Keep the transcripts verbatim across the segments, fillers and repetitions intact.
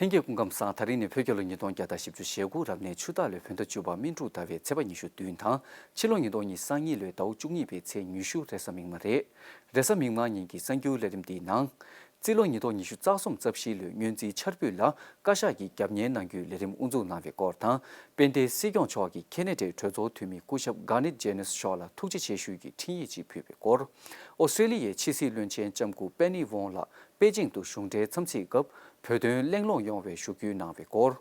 ལྷན་རྒྱས་སྐུ་ཁམས་བཟང་། ད་རིང་ནི་བོད་རྒྱལ་ལོ་ཉིས་སྟོང་བརྒྱ་དང་བཞི་བཅུ་ཞེ་དགུ་རབ་གནས་ཆུ་སྟག་ལོའི་བོད་ཟླ་བཅུ་པ་སྨིན་དྲུག་ཟླ་བའི་ཚེས་པ་ཉི་ཤུ་བདུན་དང་། ཕྱི་ལོ་ཉིས་སྟོང་ཉི་ཤུ་རྩ་གཉིས་ལོའི་ཟླ་བ་བཅུ་གཉིས་པའི་ཚེས་ཉི་ཤུ་རེས་གཟའ་མིག་དམར་རེད། རེས་གཟའ་མིག་དམར་ཉིན་གྱི་གསར་འགྱུར་ལས་རིམ་འདིའི་ནང་། རྩིས་ལོ་ཉིས་སྟོང་ཉི་ཤུ་རྩ་གསུམ་རྩ་བཞིའི་ལོའི་སྔོན་རྩིས་འཆར་འབུལ་ལ་བཀའ་ཤག་གིས་རྒྱབ་གཉེར་གནང་རྒྱུའི་ལས་རིམ་དབུ་འཛུགས་གནང་བའི་སྐོར་དང་། དཔལ་ལྡན་སྲིད་སྐྱོང་མཆོག་གིས་ཁེ་ན་ཌའི་གྲོས་ཚོགས་འཐུས་མི་སྐུ་ཞབས་གྷ་ནིད་ཇེ་ནིས་མཆོག་ལ་ཐུགས་རྗེ་ཆེ་ཞུ་རྒྱུའི་འཕྲིན་ཡིག་ཅིག་ཕུལ་བའི་སྐོར། ཨོ་སི་ཀྲེ་ལི་ཡའི་ཕྱི་སྲིད་བློན་ཆེན་ལྕམ་སྐུ་པེ་ནི་ཝོང་ལགས་པེ་ཅིང་དུ་གཞུང་འབྲེལ་འཚམས་གཟིགས་སྐབས་བོད་དོན་གླེང་སློང་ཡོང་བའི་ཞུ་སྐུལ་གནང་བའི་སྐོར།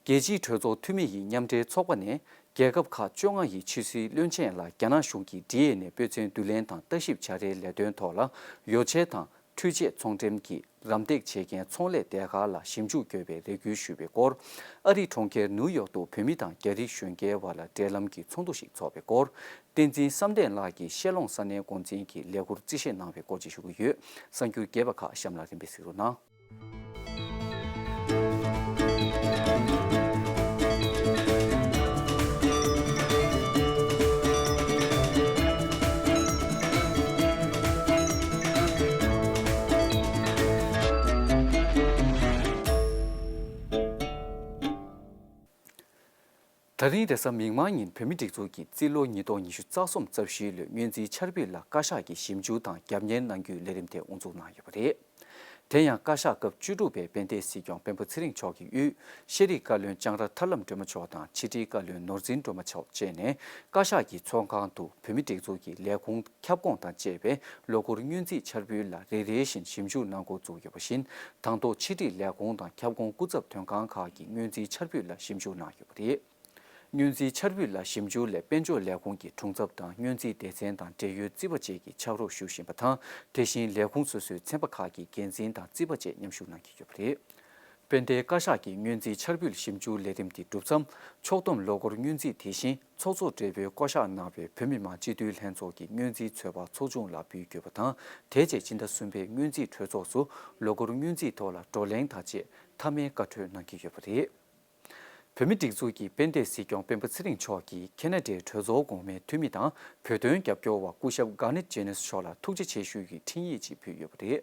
རྒྱལ་སྤྱིའི་གྲོས་ཚོགས་འཐུས་མི་ཡི་མཉམ་འབྲེལ་ཚོགས་པ་ནས་རྒྱལ་ཁབ་ཁག་བཅོ་ལྔ་ཡི་ཕྱི་སྲིད་བློན་ཆེན་ལ་རྒྱ་ནག་གཞུང་གིས་ཌི་ཨེན་ཨེ་དཔེ་མཚོན་བསྡུ་ལེན་དང་ལྟ་ཞིབ་བྱ་རའི་ལས་དོན་ཐོག་ལ་ཡོ་བྱད་དང་འཕྲུལ་ཆས་ཚོང་འགྲེམས་ཀྱི་རམ་འདེགས་བྱེད་མཁན་ཚོང་ལས་སྡེ་ཁག་ལ་ཞིབ་འཇུག་དགོས་པའི་རེ་སྐུལ་ཞུས་པའི་སྐོར། ཨ་རིའི་གྲོང་ཁྱེར་ནིའུ་ཡོག་ཏུ་བོད་མི་དང་རྒྱ་རིགས་གཞོན་སྐྱེས་བར་ལ་འབྲེལ་ལམ་གྱི་ཚོགས་འདུ་ཞིག་འཚོགས་པའི་སྐོར། བསྟན་འཛིན་བསམ་གཏན་ལགས་ཀྱིས་ཤེས་ཡོན་ས་གནས་འགོ་འཛིན་གྱི་ལས་ཁུར་རྩིས་བཞེས་གནང་བའི་སྐོར་བཅས་ཞུ་གི་ཡོད། གསར་འགྱུར་རྒྱས་པ་ཁག་གཤམ་ལ་རིམ་པས་གཟིགས་རོགས་གནང་། ད་རིང་རེས་གཟའ་མིག་དམར་ཉིན་བོད་མིའི་སྒྲིག་འཛུགས་ཀྱི་རྩིས་ལོ་ཉིས་སྟོང་ཉི་ཤུ་རྩ་གསུམ་རྩ་བཞིའི་ལོའི་སྔོན་རྩིས་འཆར་འབུལ་ལ་བཀའ་ཤག་གིས་ཞིབ་འཇུག་དང་རྒྱབ་གཉེར་གནང་རྒྱུའི་ལས་རིམ་དེ་དབུ་འཛུགས་གནང་ཡོད་པ་རེད། དེ་ཡང་བཀའ་ཤག་སྐབས་བཅུ་དྲུག་པའི་དཔལ་ལྡན་སྲིད་སྐྱོང་སྤེན་པ་ཚེ་རིང་མཆོག་གིས་དབུས་ཤེས་རིག་བཀའ་བློན་ལྕང་ར་ཐར་ལམ་སྒྲོལ་མ་མཆོག་དང་ཕྱི་དྲིལ་བཀའ་བློན་ནོར་འཛིན་སྒྲོལ་མ་མཆོག་བཅས་ནས་བཀའ་ཤག་གི་ཚོགས་ཁང་དུ་བོད་མིའི་སྒྲིག་འཛུགས་ཀྱི་ལས་ཁུངས་ཁྱབ་ཁོངས་དང་བཅས་པའི་ལོ་འཁོར་སྔོན་རྩིས་འཆར་འབུལ་ལ་རེ་རེ་བཞིན་ཞིབ་འཇུག་གནང་འགོ་བཙུགས་ཡོད་པ་བཞིན། དང་ཐོག་ཕྱི་དྲིལ་ལས་ཁུངས་དང་ཁྱབ་ཁོངས་སྐུ་ཚབ་དོན་ཁང་ཁག་གི་སྔོན་རྩིས་འཆར་འབུལ་ལ་ཞིབ་འཇུག་གནང་ཡོད་པ་རེད། སྔོན་རྩིས་འཆར་འབུལ་ལ་ཞིབ་འཇུག་ལས་དཔལ་འབྱོར་ལས་ཁུངས་ཀྱི་དྲུང་ཚབ་དང་སྔོན་རྩིས་སྡེ་ཚན་དང་འབྲེལ་ཡོད་རྩིས་པ་བཅས་ཀྱིས་ཕྱག་རོགས་ཞུ་བཞིན་པ་དང་། དེ་བཞིན་ལས་ཁུངས་སོ་སོའི་ཚན་པ་ཁག་གི་འགན་འཛིན་དང་རྩིས་པ་བཅས་མཉམ་ཞུགས་གནང་གི་ཡོད་པ་རེད། དཔལ་ལྡན་བཀའ་ཤག་གི་སྔོན་རྩིས་འཆར་འབུལ་ཞིབ་འཇུག་ལས་རིམ་འདི་གྲུབ་མཚམས། ཕྱོགས་བསྡོམས་ལོ་འཁོར་སྔོན་རྩིས་དེ་བཞིན་ཚོགས་གཙོ་སྦྲེལ་པོས་བསྐོ་གཞག་གནང་བའི་བོད་མི་མང་སྤྱི་འཐུས་ལྷན་ཚོགས་ཀྱི་སྔོན་རྩིས་ཚོད་དཔག་ཚོགས་ཆུང་ལ་འབུལ་དགོས་པ་དང་། དེ་རྗེས་སྤྱི་ཟླ་གསུམ་པའི་སྔོན་རྩིས་གྲོས་ཚོགས་སུ་ལོ་འཁོར་སྔོན་རྩིས་ཐོག་ལ་བགྲོ་གླེང་དང་བཅས་མཐའ་མའི་བཀའ་འཁྲོལ་གནང་གི་ཡོད་པ་རེད། བོད་མིའི་སྒྲིག་འཛུགས་ཀྱི་དཔལ་ལྡན་སྲིད་སྐྱོང་སྤེན་པ་ཚེ་རིང་མཆོག་གིས་ཁེ་ན་ཌའི་གྲོས་ཚོགས་གོང་མའི་འཐུས་མི་དང་བོད་དོན་རྒྱབ་སྐྱོར་བ་སྐུ་ཞབས་གྷ་ནིད་ཇེ་ནིས་མཆོག་ལ་ཐུགས་རྗེ་ཆེ་ཞུ་རྒྱུའི་འཕྲིན་ཡིག་ཅིག་ཕུལ་ཡོད་པ་རེད།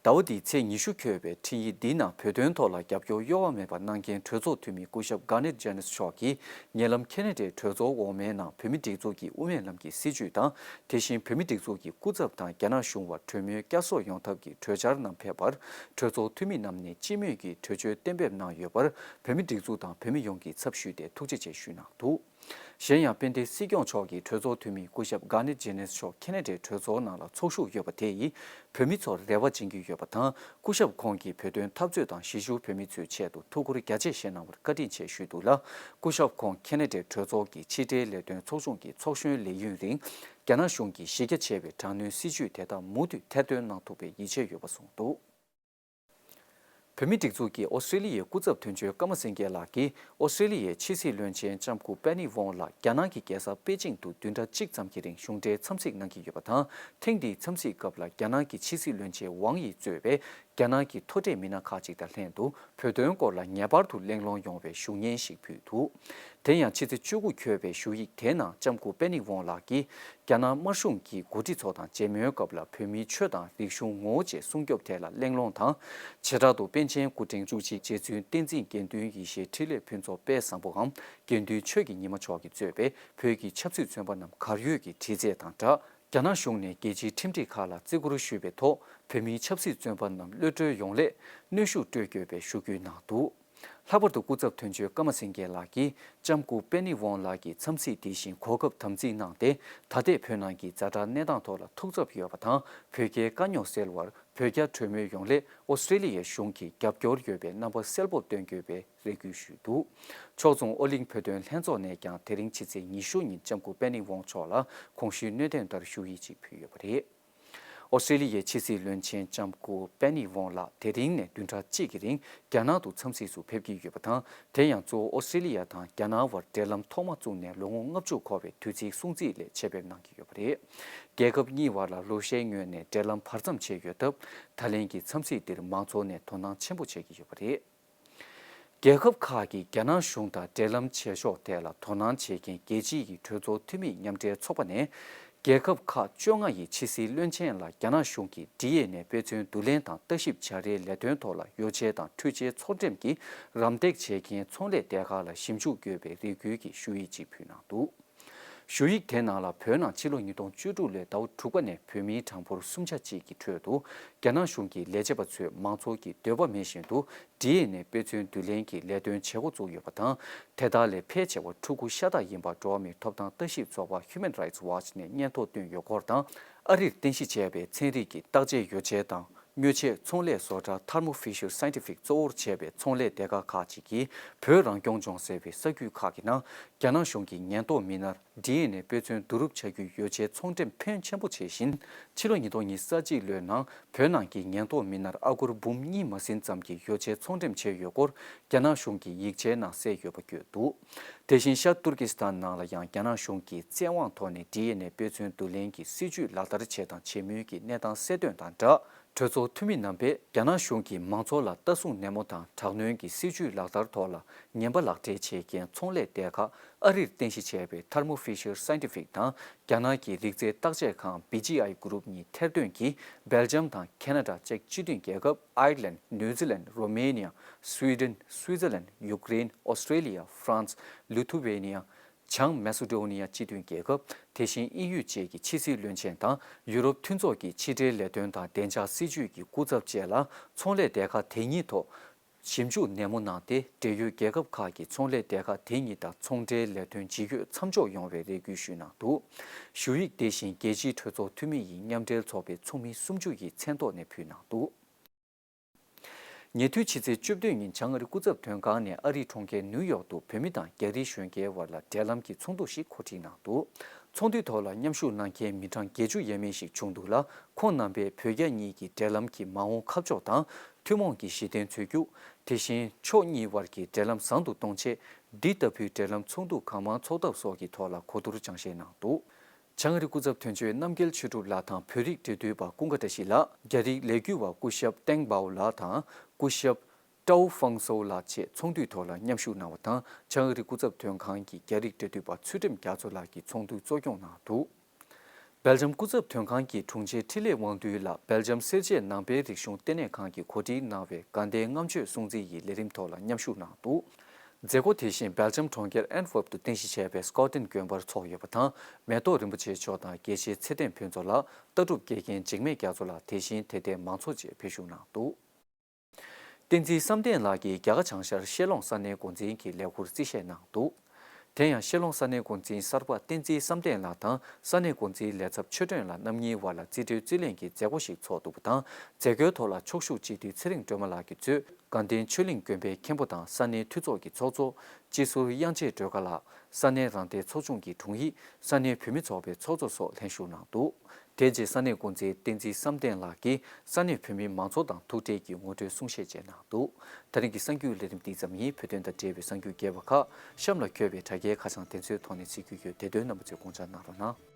ཟླ་བ་འདིའི་ཚེས་ཉི་ཤུ་འཁོད་པའི་འཕྲིན་ཡིག་འདིའི་ནང་བོད་དོན་ཐོག་ལ་རྒྱབ་སྐྱོར་གཡོ་བ་མེད་པ་གནང་མཁན་གྲོས་ཚོགས་འཐུས་མི་སྐུ་ཞབས་གྷ་ནིད་ཇེ་ནིས་མཆོག་གིས་ཉེ་ལམ་ཁེ་ན་ཌའི་གྲོས་ཚོགས་འོག་མའི་ནང་བོད་མིའི་སྒྲིག་འཛུགས་ཀྱི་དབུ་མའི་ལམ་གྱི་སྲིད་བྱུས་དང་། དེ་བཞིན་བོད་མིའི་སྒྲིག་འཛུགས་ཀྱི་སྐུ་ཚབ་དང་རྒྱ་ནག་གཞུང་བར་གྲོས་མོལ་བསྐྱར་གསོ་ཡོང་ཐབས་ཀྱི་གྲོས་འཆར་རྣམས་ཕེབས་པར། གྲོས་ཚོགས་འཐུས་མི་རྣམས་ནས་སྤྱི་མོས་ཀྱི་གྲོས་ཆོད་གཏན་འབེབས་གནང་ཡོད་པར། བོད་མིའི་སྒྲིག་འཛུགས་དང་བོད་མི་ཡོངས་ཀྱི་ཚབ་ཞུས་ཏེ་ཐུགས་རྗེ་ཆེ་ཞུས་གནང་འདུག། གཞན་ཡང་། དཔལ་ལྡན་སྲིད་སྐྱོང་མཆོག་གིས་གྲོས་ཚོགས་འཐུས་མི་སྐུ་ཞབས་གྷ་ནི་ཇེ་ནེས་མཆོག་ཁེ་ན་ཌའི་གྲོས་ཚོགས་ནང་ལ་ཚོགས་ཞུགས་ཡོད་པ་དེ་ཡིས་བོད་མི་ཚོར་རེ་བ་སྦྱིན་གྱི་ཡོད་པ་དང་། སྐུ་ཞབས་ཁོང་གིས་བོད་དོན་འཐབ་རྩོད་དང་གཞིས་བཞུགས་བོད་མི་ཚོའི་ཆེད་དུ་ཐུགས་ཁུར་རྒྱ་ཆེ་བཞེས་གནང་བར་བཀའ་དྲིན་ཆེ་ཞུས་འདུག་ལ། སྐུ་ཞབས་ཁོང་ཁེ་ན་ཌའི་གྲོས་ཚོགས་ཀྱི་ཕྱི་འབྲེལ་ལས་དོན་ཚོགས་ཆུང་གི་ཚོགས་གཞོན་ལས་ཡུན་རིང་རྒྱ་ནག་གཞུང་གིས་གཞི་རྒྱ་ཆེ་བའི་དྲག་གནོན་སྲིད་བྱུས་དེ་དག་མུ་མཐུད་ཐེར་འདོན་གནང་ཐུབ་པའི་ཡིད་ཆེས་ཡོད་པ་གསུངས་འདུག། བོད་མིའི་སྒྲིག་འཛུགས་ཀྱི་ཨོ་སི་ཀྲི་ལི་ཡའི་སྐུ་ཚབ་དོན་གཅོད་ཀརྨ་སེང་གེ་ལགས་ཀྱིས་ཨོ་སི་ཀྲི་ལི་ཡའི་ཕྱི་སྲིད་བློན་ཆེན་ལྕམ་སྐུ་པེ་ནི་ཝོང་ལགས་རྒྱ་ནག་གི་རྒྱལ་ས་པེ་ཅིང་དུ་བདུན་ཕྲག་གཅིག་ཙམ་གྱི་རིང་གཞུང་འབྲེལ་འཚམས་གཟིགས་གནང་གི་ཡོད་པ་དང་། ཐེངས་འདིའི་འཚམས་གཟིགས་སྐབས་ལ་རྒྱ་ནག་གི་ཕྱི་སྲིད་བློན་ཆེན་ཝང་ཡི་གཙོས་པའི་རྒྱ་ནག་གི་མཐོ་གྲས་མི་སྣ་ཁག་ཅིག་དང་ལྷན་དུ་བོད་དོན་སྐོར་ལ་ངེས་པར་དུ་གླེང་སློང་ཡོང་བའི་ཞུ་སྙན་ཞིག་ཕུལ་འདུག། དེ་ཡང་ཕྱི་ཚེས་བཅུ་དགུ་འཁོད་པའི་ཞུ་ཡིག་དེའི་ནང་ལྕམ་སྐུ་པེ་ནི་ཝོང་ལགས་ཀྱིས་རྒྱ་ནག་དམར་གཞུང་གི་འགོ་ཁྲིད་ཚོ་དང་མཇལ་མོལ་སྐབས་ལ་བོད་མིའི་ཆོས་དང་རིག་གཞུང་ངོ་བོ་བཅས་སྲུང་སྐྱོབ་ཐད་ལ་གླེང་སློང་དང་། བྱེ་བྲག་ཏུ་པཎ་ཆེན་སྐུ་ཕྲེང་བཅུ་གཅིག་རྗེ་བཙུན་བསྟན་འཛིན་དགེ་འདུན་ཡེ་ཤེས་འཕྲིན་ལས་ཕུན་ཚོགས་དཔལ་བཟང་པོའམ་དགེ་འདུན་ཆོས་ཀྱི་ཉི་མ་མཆོག་གིས་གཙོས་པའི་བོད་ཀྱི་ཆབ་སྲིད་བཙོན་པ་རྣམས་གར་ཡོད་ཀྱི་དྲི་རྩད་དང་སྦྲགས། རྒྱ་ནག་གཞུང་ནས་རྒྱལ་སྤྱིའི་ཁྲིམས་སྒྲིག་ཁག་ལ་བརྩི་བཀུར་ཞུས་པའི་ཐོག་བོད་མིའི་ཆབ་སྲིད་བཙོན་པ་རྣམས་གློད་གྲོལ་ཡོང་སླད་གནོན་ཤུགས་སྤྲོད་དགོས་པའི་ཞུ་སྐུལ་གནང་འདུག། ལྷག་པར་དུ་སྐུ་ཚབ་དོན་གཅོད་ཀརྨ་སེང་གེ་ལགས་ཀྱིས་ལྕམ་སྐུ་པེ་ནི་ཝོང་ལགས་ཀྱི་འཚམས་གཟིགས་དེ་བཞིན་གོ་སྐབས་དམ་ཚིག་གནང་སྟེ། ད་ལྟའི་བོད་ནང་གི་ཛ་དྲག་གནས་སྟངས་ཐོག་ལ་ཐུགས་འཚབ་ཡོད་པ་དང་། བོད་རྒྱའི་དཀའ་རྙོག་སེལ་བར་བོད་རྒྱ་གྲོས་མོལ་ཡོང་སླད་ཨོ་སི་ཀྲི་ལི་ཡའི་གཞུང་གིས་རྒྱབ་སྐྱོར་ཡོད་པའི་རྣམ་པ་གསལ་པོར་སྟོན་དགོས་པའི་རེ་སྐུལ་ཞུས་འདུག། ཕྱོགས་མཚུངས་ཨོ་གླིང་བོད་དོན་ལྷན་ཚོགས་ནས་ཀྱང་དེ་རིང་ཕྱི་ཚེས་ཉི་ཤུ་ཉིན་ལྕམ་སྐུ་པེ་ནི་ཝོང་མཆོག་ལ་གོང་ཞུས་གནད་དོན་ལྟར་ཞུ་ཡིག་ཅིག་ཕུལ་ཡོད་པ་རེད། ཨོ་སི་ཀྲི་ལི་ཡའི་ཕྱི་སྲིད་བློན་ཆེན་ལྕམ་སྐུ་པེ་ནི་ཝོང་ལགས་དེ་རིང་ནས་བདུན་ཕྲག་གཅིག་གི་རིང་རྒྱ་ནག་ཏུ་འཚམས་གཟིགས་སུ་ཕེབས་ཀྱི་ཡོད་པ་དང་། དེ་ཡང་གཙོ་བོ་ཨོ་སི་ཀྲི་ལི་ཡ་དང་རྒྱ་ནག་བར་འབྲེལ་ལམ་ཐོག་མ་བཙུགས་ནས་ལོ་ངོ་ལྔ་བཅུ་འཁོར་བའི་དུས་ཚིགས་སྲུང་བརྩི་སླད་ཆེད་ཕེབས་གནང་གི་ཡོད་པ་རེད། རྒྱལ་ཁབ་གཉིས་བར་ལ་ལོ་ཤས་སྔོན་ནས་འབྲེལ་ལམ་བར་མཚམས་བྱས་ཡོད་སྟབས། ད་ལན་གྱི་འཚམས་གཟིགས་འདིར་མང་ཚོགས་ནས་དོ་སྣང་ཆེན་པོ་བྱེད་ཀྱི་ཡོད་པ་རེད། རྒྱལ་ཁབ་ཁག་གིས་རྒྱ་ནག་གཞུང་དང་འབྲེལ་ལམ་བྱེད་ཕྱོགས་ཐད་ལ་དོ་སྣང་བྱེད་མཁན་རྒྱལ་སྤྱིའི་གྲོས་ཚོགས་འཐུས་མིའི་མཉམ་འབྲེལ་ཚོགས་པ་ནས། རྒྱལ་ཁབ་ཁག་བཅོ་ལྔ་ཡི་ཕྱི་སྲིད་བློན་ཆེན་ལ་རྒྱ་ནག་གཞུང་གིས་ཌི་ཨེན་ཨེ་དཔེ་མཚོན་བསྡུ་ལེན་དང་ལྟ་ཞིབ་བྱ་རའི་ལས་དོན་ཐོག་ལ་ཡོ་བྱད་དང་འཕྲུལ་ཆས་ཚོང་འགྲེམས་ཀྱིས་རམ་འདེགས་བྱེད་མཁན་ཚོང་ལས་སྡེ་ཁག་ལ་ཞིབ་འཇུག་དགོས་པའི་རེ་སྐུལ་གྱི་ཞུ་ཡིག་ཅིག་ཕུལ་གནང་འདུག་ཞུ་ཡིག་དེ་ནང་ལ་བོད་ནང་ཕྱི་ལོ་ཉིས་སྟོང་བཅུ་དྲུག་ལོའི་ཟླ་བ་དྲུག་པ་ནས་བོད་མིའི་གྲངས་འབོར་སུམ་ཆ་གཅིག་གི་ཁྲོད་དུ་རྒྱ་ནག་གཞུང་གི་ལས་བྱེད་པ་ཚོས་མང་ཚོགས་ཀྱི་འདོད་པ་མིན་བཞིན་དུ་ཌི་ཨེན་ཨེ་དཔེ་མཚོན་བསྡུ་ལེན་གྱི་ལས་དོན་བྱེད་འགོ་བཙུགས་ཡོད་པ་དང་། དེ་དག་ལས་ཕལ་ཆེ་བ་ཕྲུ་གུ་ཤ་སྟག་ཡིན་པར་འགྲོ་བ་མིའི་ཐོབ་ཐང་ལྟ་ཞིབ་ཚོགས་པ་Human Rights Watch ནས་སྙན་ཐོ་བཏོན་ཡོད་སྐོར་དང་། ཨ་རིར་རྟེན་གཞི་བྱས་པའི་ཚན་རིག་གི་བརྟག་དཔྱད་ཡོ་བྱད་དང་། དངོས་ཆས་ཚོང་ལས་བཟོ་གྲྭ་Thermo Fisher Scientific གཙོ་བོར་བྱས་པའི་ཚོང་ལས་སྡེ་ཁག་ཁག་ཅིག་གིས་བོད་རང་སྐྱོང་ལྗོངས་ཟེར་བའི་ས་ཁུལ་ཁག་གི་ནང་རྒྱ་ནག་གཞུང་གི་ཉེན་རྟོག་མི་སྣར་ཌི་ཨེན་ཨེ་དཔེ་མཚོན་བསྡུ་རུབ་བྱ་རྒྱུའི་ཡོ་བྱད་ཚོང་འགྲེམས་ཕོན་ཆེན་པོ་བྱས་ཤིང་། ཕྱི་ལོ་ཉིས་སྟོང་ཉི་ཤུ་རྩ་གཅིག་ལོའི་ནང་བོད་ནང་གི་ཉེན་རྟོག་མི་སྣར་ཨ་སྒོར་འབུམ་གཉིས་མ་ཟིན་ཙམ་གྱི་ཡོ་བྱད་ཚོང་འགྲེམས་བྱས་ཡོད་སྐོར་རྒྱ་ནག་གཞུང་གི་ཡིག་ཆའི་ནང་གསལ་ཡོད་པ་བཀོད་འདུག་དེ་བཞིན་ཤར་ཏུར་ཀི་སི་ཐན་ནང་ལ་ཡང་རྒྱ་ནག་གཞུང་གིས་བཙན་དབང་ཐོག་ནས་ཌི་ཨེན་ཨེ་དཔེ་མཚོན་བསྡུ་ལེན་གྱི་སྲིད་ཇུས་ལག་བསྟར་བྱས་དང་བྱེད་མུས་ཀྱི་གནས་སྟངས་གསལ་སྟོན་དང་སྦྲགས། གྲོས་ཚོགས་འཐུས་མི་རྣམ་པས་རྒྱ་ནག་གཞུང་གིས་མང་ཚོགས་ལ་ལྟ་སྲུང་ནན་མོ་དང་དྲག་གནོན་གྱི་སྲིད་ཇུས་ལག་བསྟར་ཐོག་ལ་ངན་པ་ལག་སྦྲེལ་བྱེད་མཁན་ཚོང་ལས་སྡེ་ཁག་ཨ་རིར་རྟེན་གཞི་བྱས་པའི་Thermo Fisher Scientific དང་རྒྱ་ནག་གི་རིག་རྩལ་བརྟག་དཔྱད་ཁང་བི་ཇི་ཨའི་གུ་རུབ་གཉིས་ཐེར་འདོན་གྱིས་སྦེལ་ཇམ་དང་ཁེ་ན་ཌ་བཅས་སྤྱི་མཐུན་རྒྱལ་ཁབ་Ireland, New Zealand, Romania, Sweden, Switzerland, Ukraine, Australia, France, Lithuania, བྱང་མེ་སི་ཌོ་ནི་ཡ་སྤྱི་མཐུན་རྒྱལ་ཁབ། དེ་བཞིན་དབྱིན་ཡུལ་བཅས་ཀྱི་ཕྱི་སྲིད་བློན་ཆེན་དང་ཡུ་རོབ་མཐུན་ཚོགས་ཀྱི་ཕྱི་འབྲེལ་ལས་དོན་དང་བདེ་འཇགས་སྲིད་ཇུས་ཀྱི་སྐུ་ཚབ་བཅས་ལ་ཚོང་ལས་སྡེ་ཁག་དེ་གཉིས་ཐོག་ཞིབ་འཇུག་ནན་མོ་གནང་སྟེ། འབྲེལ་ཡོད་རྒྱལ་ཁབ་ཁག་གི་ཚོང་ལས་སྡེ་ཁག་དེ་གཉིས་དང་ཚོང་འབྲེལ་ལས་དོན་ཇི་ཡོད་མཚམས་འཇོག་ཡོང་བའི་རེ་སྐུལ་ཞུས་གནང་འདུག་ཞུ་ཡིག་དེ་བཞིན་རྒྱལ་སྤྱིའི་གྲོས་ཚོགས་འཐུས་མི་ཡི་མཉམ་འབྲེལ་ཚོགས་པའི་ཚོགས་མི་སུམ་ཅུ་ཡི་མཚན་ཐོག་ནས་ཕུལ་གནང་འདུག་ཉེ་དུས་ཕྱི་ཚེས་བཅུ་བདུན་ཉིན་བྱང་ཨ་རི་སྐུ་ཚབ་དོན་ཁང་ནས་ཨ་རིའི་གྲོང་ཁྱེར་ནིའུ་ཡོག་ཏུ་བོད་མི་དང་རྒྱ་རིགས་གཞོན་སྐྱེས་བར་ལ་འབྲེལ་ལམ་གྱི་ཚོགས་འདུ་ཞིག་གོ་སྒྲིག་གནང་འདུག་ཚོགས་འདུའི་ཐོག་ལ་མཉམ་ཞུགས་གནང་མཁན་མི་གྲངས་བརྒྱད་ཅུ་ཡས་མས་ཤིག་བྱུང་འདུག་ལ། ཁོང་རྣམ་པས་བོད་རྒྱ་གཉིས་ཀྱི་འབྲེལ་ལམ་གྱི་མ་འོངས་ཁ་ཕྱོགས་དང་ཐུན་མོང་གི་གཞི་རྟེན་འཛུལ་རྒྱུ། དེ་བཞིན་ཕྱོགས་གཉིས་བར་གྱི་འབྲེལ་ལམ་བཟང་དུ་གཏོང་ཆེད་འདི་ལྟ་བུའི་འབྲེལ་ལམ་ཚོགས་འདུ་གང་མང་ཚོགས་ཐབས་སོགས་ཀྱི་ཐོག་ལ་གོ་བསྡུར་སྦྱང་བཤད་གནང་འདུག་བྱང་ཨ་རི་སྐུ་ཚབ་དོན་གཅོད་རྣམ་རྒྱལ་ཆོས་གྲུབ་ལགས་དང་བོད་རིགས་འབྲེལ་མཐུད་པ་ཀུན་དགའ་བཀྲ་ཤིས་ལགས། རྒྱ་རིགས་ལས་འགུལ་བ་སྐུ་ཞབས་ཏེང་པའོ་ལགས་དང་སྐུ་ཞབས་ཀྲའོ་ཧྥང་སོའུ་ལགས་བཅས་ཚོགས་འདུའི་ཐོག་ལ་མཉམ་ཞུགས་གནང་བ་དང་། བྱང་ཨ་རི་སྐུ་ཚབ་དོན་ཁང་གི་རྒྱ་རིགས་འབྲེལ་མཐུད་པ་ཚུལ་ཁྲིམས་རྒྱ་མཚོ་ལགས་ཀྱིས་ཚོགས་འདུ་གཙོ་སྐྱོང་གནང་འདུག་སྦེལ་ཇམ་སྐུ་ཚབ་དོན་ཁང་གི་དྲུང་ཆེ་འཕྲིན་ལས་དབང་འདུས་ལགས་སྦེལ་ཇམ་སེར་བྱེས་ནང་པའི་རིག་གཞུང་ལྟེ་གནས་ཁང་གིས་གོ་སྒྲིག་གནང་བའི་དགའ་ལྡན་ལྔ་མཆོད་སྲུང་བརྩི་ཡི་ལས་རིམ་ཐོག་ལ་མཉམ་ཞུགས་གནང་འདུག་མཛད་སྒོ་དེ་བཞིན་སྦེལ་ཇམ་གྲོང་ཁྱེར་ཨན་ཝརབ་ཏུ་རྟེན་གཞི་བྱས་པའི་སྐོ་ཊན་དགོན་པར་འཚོགས་ཡོད་པ་དང་། མེ་ཏོག་རིན་པོ་ཆེ་མཆོག་དང་དགེ་བཤེས་ཚེ་བརྟན་ཕུན་ཚོགས་ལགས། ལྟ་གྲུབ་དགེ་རྒན་འཇིགས་མེད་རྒྱ་མཚོ་ལགས། དེ་བཞིན་དད་ལྡན་མང་ཚོགས་བཅས་ཕེབས་ཞུགས་གནང་འདུག་བསྟན་འཛིན་བསམ་གཏན་ལགས་ཀྱིས་རྒྱ་གར་བྱང་ཤར་ཤེ་ལོང་ས་གནས་འགོ་འཛིན་གྱི་ལས་ཁུར་རྩིས་བཞེས་གནང་འདུག་དེ་ཡང་ཤེ་ལོང་ས་གནས་འགོ་འཛིན་གསར་པ་བསྟན་འཛིན་བསམ་གཏན་ལགས་དང་ས་གནས་འགོ་འཛིན་ལས་ཚབ་ཆོས་སྒྲོན་ལགས་རྣམ་གཉིས་བར་ལ་རྩིས་སྤྲོད་རྩིས་ལེན་གྱི་མཛད་སྒོ་ཞིག་ཚོགས་འདུག་པ་དང་། མཛད་སྒོའི་ཐོག་ལ་ཕྱོགས་བཞུགས་སྤྱི་འཐུས་ཚེ་རིང་སྒྲོལ་མ་ལགས་ཀྱིས་གཙོས་དགའ་ལྡན་ཆོས་གླིང་དགོན་པའི་མཁན་པོ་དང་ས་གནས་འཐུས་ཚོགས་ཀྱི་ཚོགས་གཙོ། སྤྱི་ཟུར་དབྱངས་ཅན་སྒྲོལ་དཀར་ལགས། ས་གནས་རང་བདེན་ཚོགས་ཆུང་གི་དྲུང་ཡིག་ས་གནས་བོད་མི་ཚོགས་པའི་ཚོགས་གཙོ་སོགས་ལྷན་ཞུགས་གནང་འདུག་དེ་རྗེས་ས་གནས་འགོ་འཛིན་བསྟན་འཛིན་བསམ་གཏན་ལགས་ཀྱིས་ས་གནས་བོད་མི་མང་ཚོགས་དང་ཐུག་འཕྲད་ཀྱིས་ངོ་སྤྲོད་གསུང་བཤད་བཅས་གནང་འདུག་ད་རིང་གི་གསར་འགྱུར་ལས་རིམ་འདི་ཙམ་ཡིན། བོད་དོན་དང་འབྲེལ་བའི་གསར་འགྱུར་རྒྱས་པ་ཁག་གཤམ་ལ་འཁོད་པའི་དྲ་རྒྱའི་ཁ་བྱང་དེ་ཚོའི་ཐོག་ནས་གཟིགས་རྒྱུ་ཡོད། དེ་དོན་རྣམ་པ་ཚོས་དགོངས་འཇགས་གནང་རོགས་གནང་།